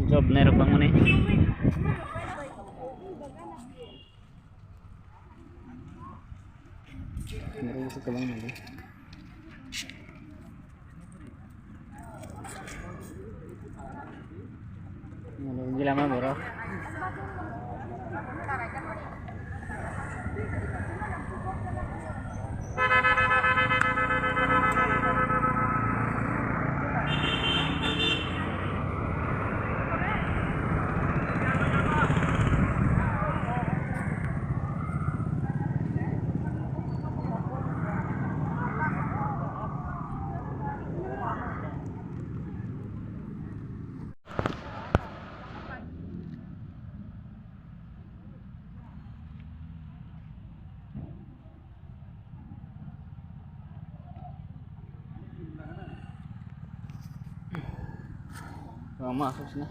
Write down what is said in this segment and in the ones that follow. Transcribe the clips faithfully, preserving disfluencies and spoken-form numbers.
Job nairok bangmani. Borok bwswk kwbangma le. Gilama borok. Rama asuk sini.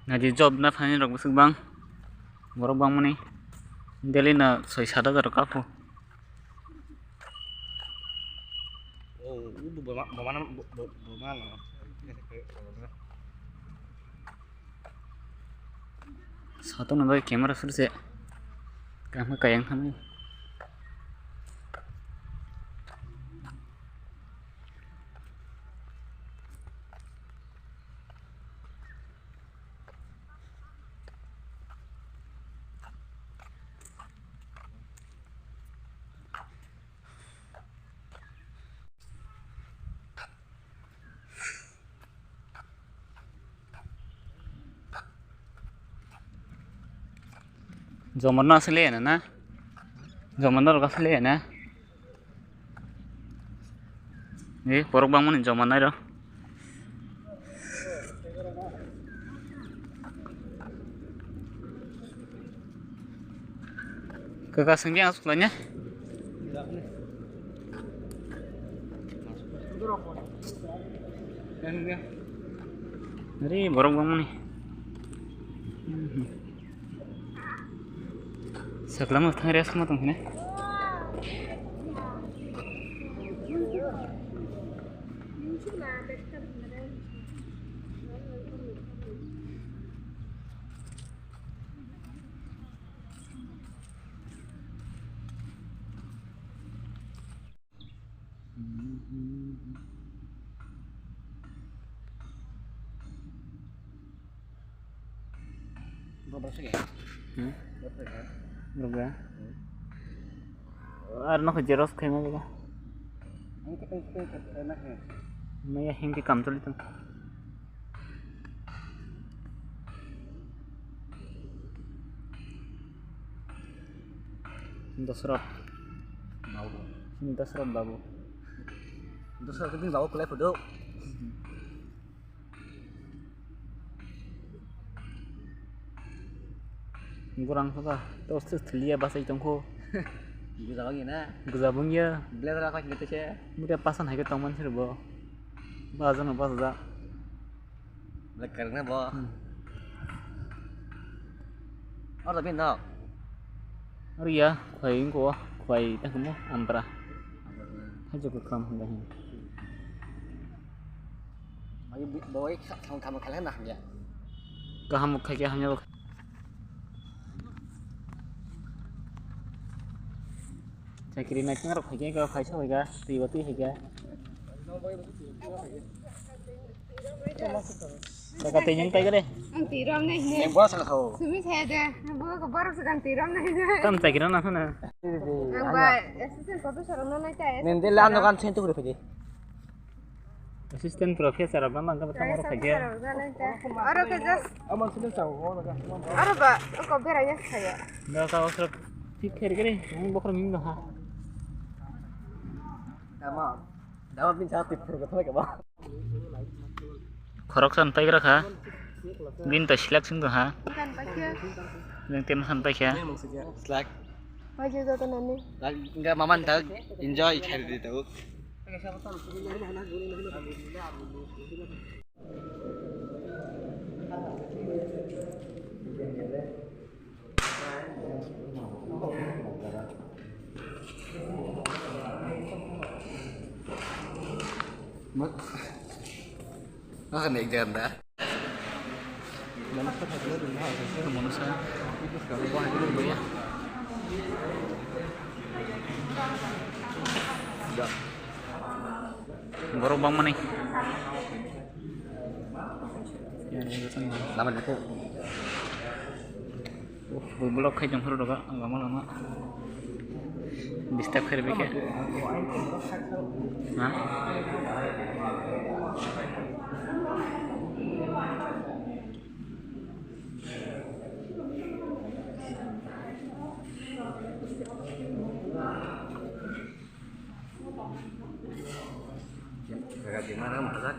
Naidi job na thani rok bwswk bang, borok bangmani daily na soi sat hajar rok kapho. Satung no bai camera sir se kaham khe kayang thamwi. Jomorno aswk le ya na? Jomorno rok aswk le ya na? Ni borok bangmani joma nairo. Kaka sengdi ang suklanya. Ari borok bangmani. Saklama thang rest ma tong hine. Hmm? Rwgya. Ar nokho xerox khaima jaga. Maya himpi kam choli tong. Dosrot. Babu. Sini Dosrot babu. Dosrot kini babu kulai photo. Gorang kha ba, to se thliya basai tongkho. Gujabang ya na? Gujabang ya. Blazer apa sih se? Muda pasan hai ke tongman sih bo. Ba jano ba ja. Black karena bo. Hmm. Or tapi no. Or ya, khwai ko, khwai ta kamo ampra. Hai joko kam handa hin. Ayo bawai kaham kaham khalai na hamya. Kaham khai khe hamya. Chakri nai twngrok phaikhe kok phaisa phaikha, twibo twi phaikha. Kaka twi nwng taiga de. Ang twi romnai hine. Neng bora saka sao. Sumi saya de. Bo ko borok saka ang twi romnai hine. Tam chakri na sana. Ang ba assistant professor no nai tai. Neng de lan dokan sen tu kure phaidi. Assistant professor ba mangka ba tamo khaje. Aro khe just. Aro ba ko bera ya saya. Da ka osra thik kher kere. Ang bokor mim da ha. Dama. Dama bin sa tip phur ka thoi ka ba. Khorok san pai gra kha. Bin ta silak sing ha. Kan pai khe. Yang tem san pai kha. Slack. Pai je jata nani. Enggak, maman tak enjoy cari di tahu. Mak, makan ya ganda. Borok bangmani. Lama dikhe. Bui block khai tong phuru rogo lama lama. Disturb khairokhe. Ha? Jaga di mana masak?